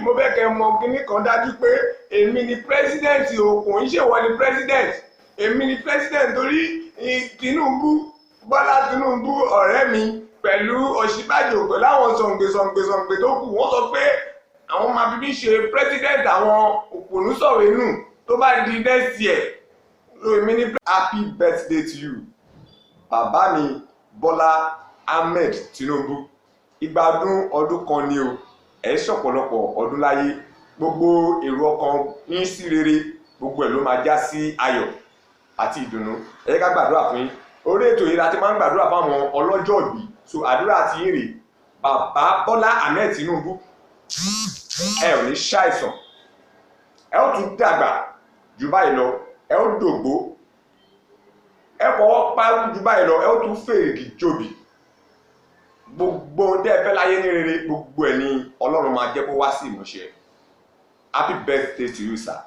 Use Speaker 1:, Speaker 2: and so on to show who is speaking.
Speaker 1: Mo fẹ́ kẹ́ mọ kinní kan dájú pé èmi ni president o, kò ń ṣèwọ ni president, èmi ni president torí Tinubu, Bọ́lá Tinubu ọ̀rẹ́ mi pẹ̀lú Ọ̀ṣínbàjò pẹ̀lú àwọn sọ̀ǹgbè tó kù, wọ́n sọ pé àwọn máa fi mí ṣe president àwọn òpònú sọ̀rọ̀ inú tó bá di next year. Èmi ni. Happy birthday to you, bàbá mi Bọ́lá Ahmed Tinubu. Ìgbà ọdún kan ni o, ẹ ṣọ̀pọ̀lọpọ̀ ọdún láyé. Gbogbo èrò ọkàn yín sí rere, gbogbo ẹ̀ ló máa já sí ayọ̀ àti ìdùnnú. Ẹ jẹ́ ká gbàdúrà fún yín. Orí ètò yìí la ti máa ń gbàdúrà fáwọn ọlọ́jọ́ ìbí, so àdúrà ti yín rèé. Bàbá Bọ́lá Ahmed Tinubu, ẹ ò ní ṣàìsàn, ẹ ó tún dàgbà jù báyìí lọ, ẹ ó dògbó, ẹ fọwọ́ pa jù báyìí lọ, ẹ ó tún fèrègì jòbì. Gbogbo ohun tẹ́ ẹ fẹ́ láyé ní rere, gbogbo ẹ̀ ní Ọlọ́run máa jẹ́ kó wá sí ìmúṣẹ. Happy birthday to you, sir.